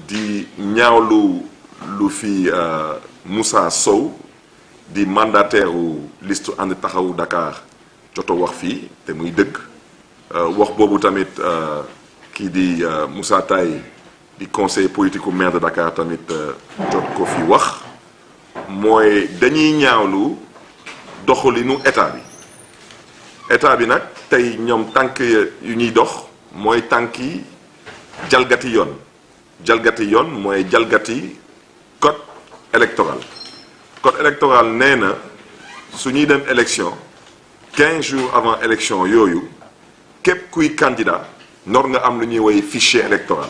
di ñaawlu lu fi Moussa Sow di mandataire u liste ànd taxawu Dakar joto wax fii te muy dëgg wax boobu tamit kii di Moussa Taye di conseiller politique maire de Dakar tamit jot ko fi wax mooy dañuy ñaawlu doxalinu état bi nag tey ñoom tànk yu ñuy dox mooy tànki jalgati yoon mooy jalgati code électoral nee na su ñuy dem élection 15 jours avant élection yooyu képp kuy candidat nor nga am lu ñuy woy fichier électoral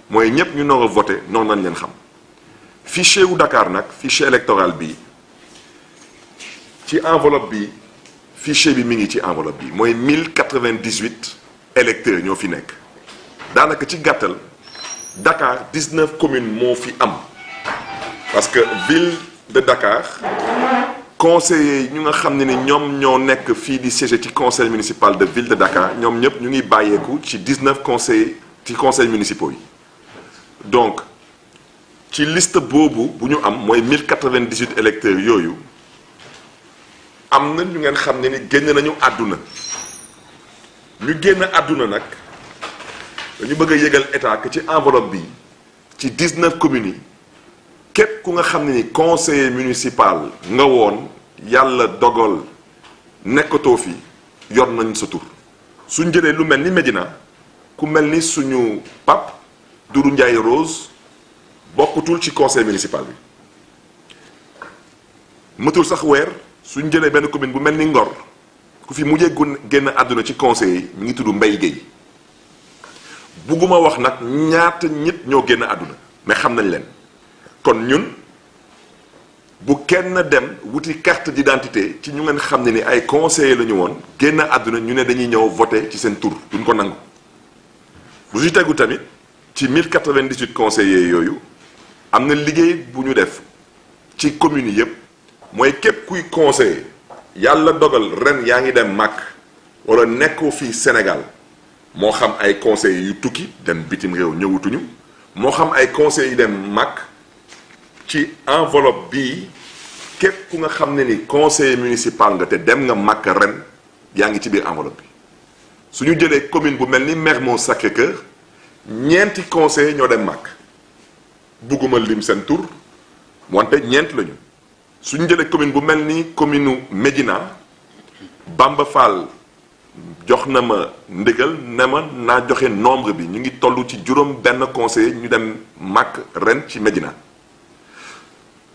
mooy ñëpp ñu nor a voté noonu nañ leen xam fichier wu Dakar nag fichier électoral bi ci enveloppe bi fichier bi mi ngi ci enveloppe bi mooy 1098 électeurs ñoo fi nekk daanaka ci gàttal Dakar 19 communes moo fi am parce que ville de Dakar conseillers ñu nga xam ne ni ñoom ñoo nekk fii di siéger ci conseil municipal de ville de Dakar ñoom ñëpp ñu ngi bàyyeeku ci 19 conseils ci conseils municipaux yi donc ci liste boobu bu ñu am mooy 1098 électeurs yooyu am na ñu ngeen xam ne ni génn nañu àdduna ñu génn àdduna nag dañu bëgg a yëgal état que ci enveloppe bi ci 19 communes yi képp ku nga xam ne ni conseiller municipal nga woon yàlla dogal nekkatoo fi yor nañ sa tur suñ jëlee lu mel ni Médina ku mel ni suñu Pape Doudou Ndiaye Rose bokkutul ci conseil municipal bi mëtul sax weer suñ jëlee benn commune bu mel ni Ngor ku fi mujjee génn àdduna ci conseil yi mi ngi tudd Mbaye Guèye bugguma wax nag ñaata nit ñoo génn àdduna mais xam nañ leen kon ñun bu kenn dem wuti carte d'identité ci ñu ngeen xam ne ni ay conseillers la ñu woon génn àdduna ñu ne dañuy ñëw voter ci seen tur duñ ko nangu bu ci tegu tamit ci 1098 conseillers yooyu am na liggéey bu ñu def ci communes yi yëpp mooy képp kuy conseiller yàlla dogal ren yaa ngi dem màkk wala nekkoo fii Sénégal moo xam ay conseillers yu tukki dem bitim réew ñëwutuñu moo xam ay conseillers yu dem màkk ci enveloppe bii képp ku nga xam ne ni conseiller municipal nga te dem nga màkk ren yaa ngi ci biir enveloppe bi su ñu jëlee commune bu mel ni Mermoz Sacré-Cœur ñeenti conseillers ñoo dem màkk bugguma lim seen tur wante ñeent lañu su ñu jëlee commune bu mel ni commune Médina Bamba Fall jox na ma ndigal ne ma naa joxe nombre bi ñu ngi toll ci juróom benn conseiller ñu dem màkk ren ci Médina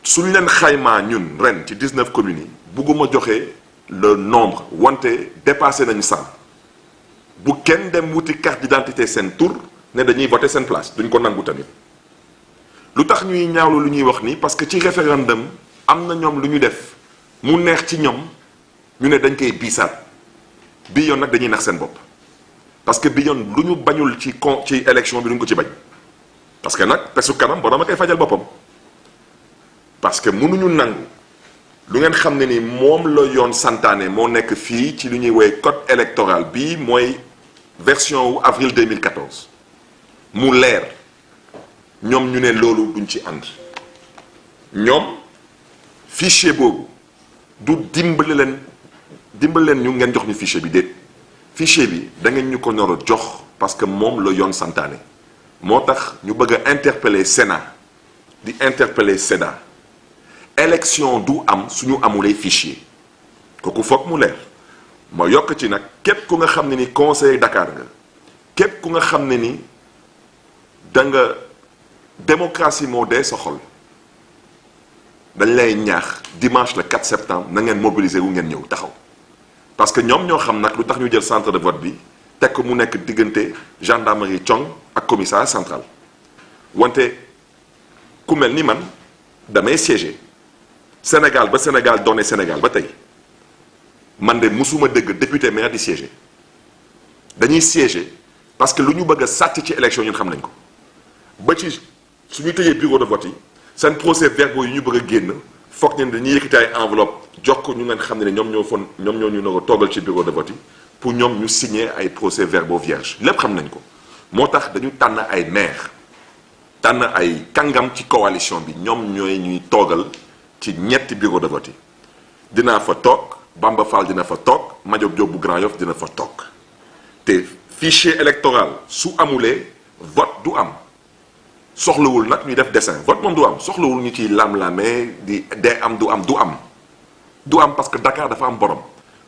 suñ leen xaymaa ñun ren ci 19 communes yi bugguma joxe le nombre wante dépassé nañu 100 bu kenn dem wuti carte d'identité seen tur ne dañuy voter seen place duñ ko nangu tamit lu tax ñuy ñaawlu lu ñuy wax nii parce que ci référendum am na ñoom lu ñu def mu neex ci ñoom ñu ne dañ koy biisaat bi yoon nag dañuy nax seen bopp parce que bi yoon lu ñu bañul ci élection bi duñ ko ci bañ parce que nag pesu kanam borom a koy fajal boppam parce que mënuñu nangu lu ngeen xam ne ni moom la yoon santaane moo nekk fii ci lu ñuy woowee code électoral bii mooy version wu avril 2014 mu leer ñoom ñu ne loolu duñ ci ànd ñoom fichier boobu du dimbali leen ñu ngeen jox ñu fichier bi déet fichier bi da ngeen ñu ko nar a jox parce que moom la yoon santaane moo tax ñu bëgg a interpeller Sénat di interpeller SEDA élection du am suñu amulee fichier kooku foog mu leer ma yokk ci nag képp ku nga xam ne ni conseiller Dakar nga képp ku nga xam ne ni da nga démocratie moo dee sa xol dañ lay ñaax dimanche le 4 septembre na ngeen mobiliser wu ngeen ñëw taxaw parce que ñoom ñoo xam nag lu tax ñu jël centre de vote bi teg ko mu nekk diggante gendarmerie Thiong ak commissariat central wante ku mel ni man damay siéger Sénégal ba Sénégal doone Sénégal ba tey man de musuma dëgg député maire di siéger dañuy siéger parce que lu ñu bëgg a sàcc ci élection ñun xam nañ ko ba ci suñu tëjee bureau de vote yi seen procès verbaux yi ñu bëgg a génn foog ne dañuy yëkkati ay enveloppe jox ko ñu ngeen xam ne ñoom ñoo ñu nar a toogal ci bureau de vote yi pour ñoom ñu signer ay procès verbaux vierges lépp xam nañ ko moo tax dañu tànn ay maire tànn ay kàngam ci coalition bi ñoom ñooy ñuy toogal ci ñetti bureau de vote yi dinaa fa toog Bamba Fall dina fa toog Madiop Diop bu Grand Yoff dina fa toog te fichier électoral su amulee vote du am soxlawul nag ñuy def dessin vote moom du am soxlawul ñu ciy lam-lamee di day am du am du am parce que Dakar dafa am borom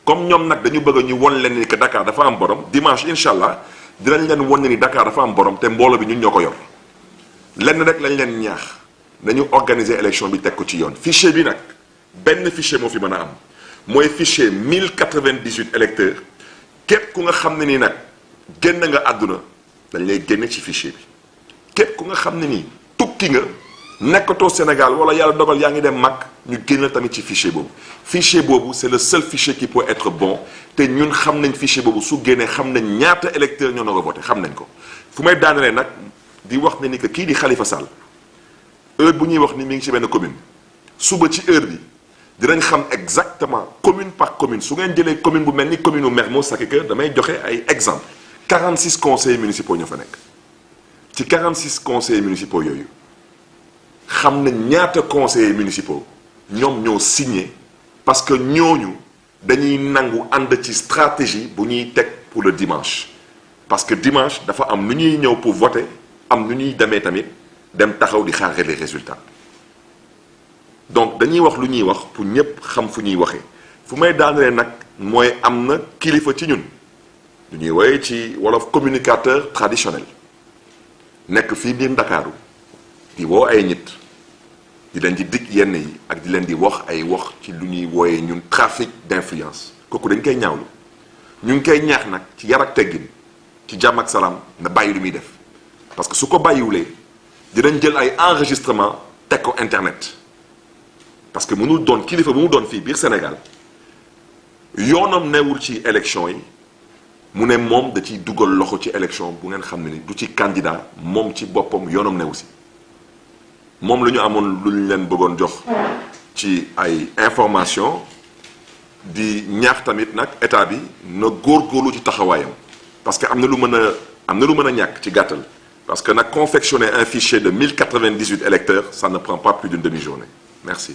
comme ñoom nag dañu bëgg ñu won leen ni que Dakar dafa am borom dimanche incha allah dinañ leen won ni Dakar dafa am borom te mbooloo bi ñun ñoo ko yor lenn rek lañ leen ñaax nañu organiser élection bi teg ko ci yoon fichier bi nag benn fichier moo fi mën a am mooy fichier 1098 électeurs képp ku nga xam ne nii nag génn nga àdduna dañ lay génne ci fichier bi képp ku nga xam ne nii tukki nga nekkatoo Sénégal wala yàlla dogal yaa ngi dem mag ñu génn tamit ci fichier boobu c'est le seul fichier qui peut être bon te ñun xam nañ fichier boobu su génnee xam nañ ñaata électeurs ñoo nar a voté xam nañ ko fu may daanelee nag di wax ne ni que kii di Khalifa Sall heure bu ñuy wax ni mi ngi ci benn commune suba ci heure bi dinañ xam exactement commune par commune su ngeen jëlee commune bu mel ni commune u Mermoz Sacré-Cœur damay joxe ay exemple 46 conseillers municipaux ñoo fa nekk ci 46 conseillers municipaux yooyu xam nañ ñaata conseillers municipaux ñoom ñoo signé parce que ñooñu dañuy nangu ànd ci stratégie bu ñuy teg pour le dimanche parce que dimanche dafa am nu ñuy ñëw pour voter am nu ñuy demee tamit dem taxaw di xaar les résultats donc dañuy wax lu ñuy wax pour ñëpp xam fu ñuy waxee fu may daanelee nag mooy am na kilifa ci ñun lu ñuy woowee ci wolof communicateur traditionnel nekk fii biir Ndakaaru di woo ay nit di leen di dig yenn yi ak di leen di wax ay wax ci lu ñuy wooyee ñun trafic d'influence kooku dañ koy ñaawlu ñu ngi koy ñaax nag ci yar ak teggin ci jàmm ak salaam na bàyyi lu muy def parce que su ko bàyyiwulee dinañ jël ay enregistrement teg ko internet parce que mënul doon kilifa bu mu doon fii biir Sénégal yoonam newul ci élection yi mu ne moom da ciy dugal loxo ci élection bu ngeen xam ne ni du ci candidat moom ci boppam yoonam newu si moom la ñu amoon lu ñu leen bëggoon jox ci ay information di ñaax tamit nag état bi na góorgóorlu ci taxawaayam parce que am na lu mën a ñàkk ci gàttal parce que nag confectionner un fichier de 1098 électeurs ça ne prend pas plus d'une demi-journée merci